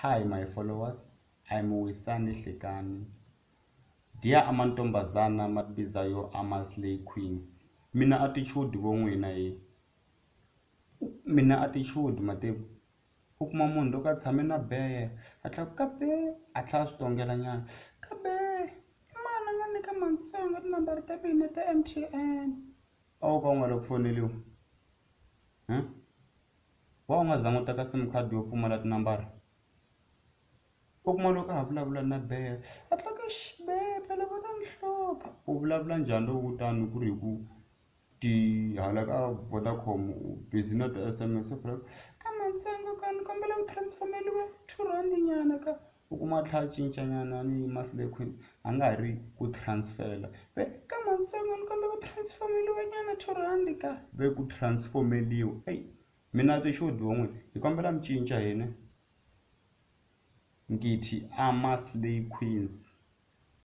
Hi my followers, I'm Wisani Hlekani. Dear amantombazana matibizayo ama-slay queens, mina attitude vo n'wina he. Mina attitude mativo. U kuma munhu loko a tshame na beye a tlhela ku ka be a tlhela a swi tongela nyana ka be i mani a nga nyika Matsonga tinambara ta mina ta M_T_N. A wo ka u nga lavi ku foneliwa wa u nga zanga u teka sim card yo pfumala tinambara u kuma loko a ha vulavula na bee a tla ku eish bee phela va ta ni hlupha u vulavula njhani loko ku tani ku ri hi ku ti hala ka Vodacom u busy na ti-S_M_S ka Matsongo ka ni kombela ku transfer-meliwa R2 nyana ka u kuma a tlhela a cinca nyana ni masi queen a nga ha ri ku transfer-la ve ka Matsongo ni kombela ku transfer-meliwa nyana R2 ka ve ku transform-eliwa eyi mina ti xodi wa n'wina hi kombela mi cinca hina ngithi ama-slay queens.